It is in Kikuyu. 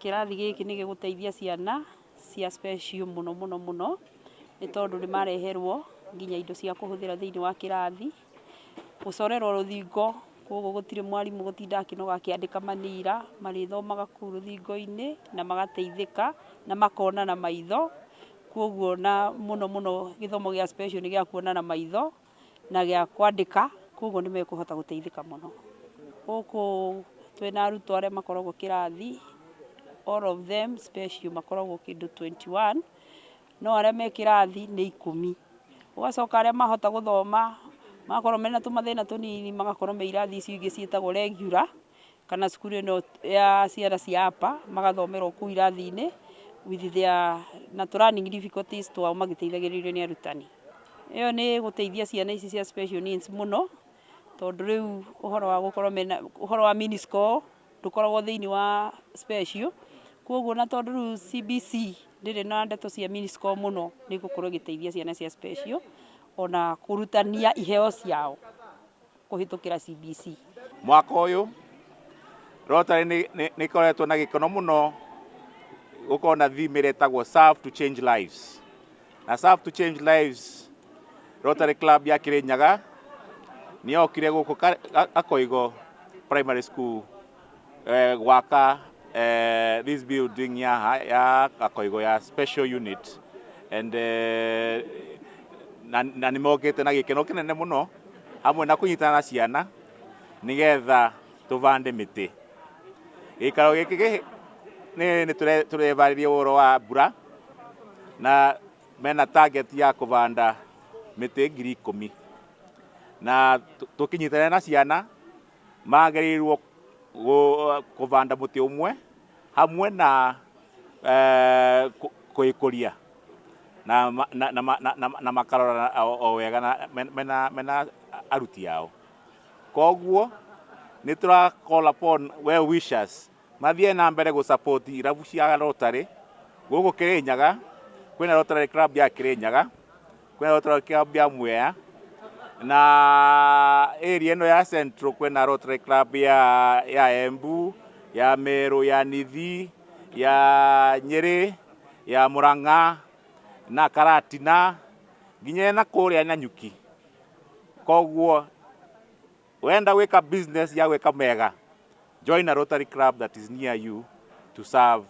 Kĩrathi gĩkĩ nĩ gĩgũteithia ciana cia special mũno mũno mũno, nĩ tondũ nĩ mareherwo nginya indo cia kũhũthĩra thĩiniĩ wa kĩrathi, gũcorerwo rũthingo, koguo gũtirĩ mwarimũ gũtinda akĩnoga akĩandĩka manira, marĩthomaga kũu rũthingo-inĩ na magateithĩka na makona na maitho, koguo na mũno mũno gĩthomo gĩa special nĩ gĩa kuona na maitho. Na gĩa kwandĩka, koguo nĩ mekũhota gũteithĩka mũno. Gũkũ twĩna arutwo arĩa makoragwo kĩrathi, all of them special makoragwo kĩndũ 21, no arĩa me kĩrathi nĩ ikũmi. Ũgacoka arĩa mahota gũthoma, magakorwo mena tũmathĩna tũnini magakorwo me irathi icio ingĩ ciĩtagwo regular, kana cukuru ĩno ya ciana cia upper, magathomera o kũu irathi-inĩ with their na tũ learning difficulties twao magĩteithagĩrĩrio nĩ arutani. Ĩyo nĩ ĩgũteithia ciana ici cia special needs mũno, tondũ rĩu ũhoro wa gũkorwo mena, ũhoro wa mini score ndũkoragwo thĩiniĩ wa special, koguo na tondũ rĩu CBC ndĩrĩ na ndeto cia mini score mũno, nĩ ĩgũkorwo ĩgĩteithia ciana cia special ona kũrutania iheo ciao kũhĩtũkĩra CBC. Mwaka ũyũ Rotary nĩ ĩkoretwo na gĩkeno mũno gũkorwo na theme ĩrĩa ĩtagwo Serve to Change Lives. Na Serve to Change Lives Rotary Club ya Kirinyaga nĩ yokire gũkũ Gakoigo Primary School gwaka this building ya ya Gakoigo ya special unit and na nĩ mokĩte na gĩkeno kĩnene mũno hamwe na kũnyitana na ciana nĩgetha tũbande mĩtĩ. Gĩikaro gĩkĩ nĩ tũrebarĩria ũhoro wa mbura na mena target ya kũbanda mĩtĩ 10,000 na tũkĩnyitanĩra na ciana magĩrĩirwo kũbanda mũtĩ ũmwe hamwe na kũĩkũria na makarora o wega na mena aruti ao. Koguo nĩ tũra call upon well wishers mathiĩ na mbere gũ support irabu cia Rotary gũkũ Kĩrĩnyaga. Kwĩna Rotary Club ya Kĩrĩnyaga, kwĩna Rotary Club ya Mwea, na area ĩno ya Central kwĩna Rotary Club ya Embu, ya Meru, ya Nithi, ya Nyĩrĩ, ya Murang'a na Karatina nginya na kũrĩa Nanyuki. Koguo wenda gwĩka business ya gwĩka mega, join a Rotary Club that is near you to serve.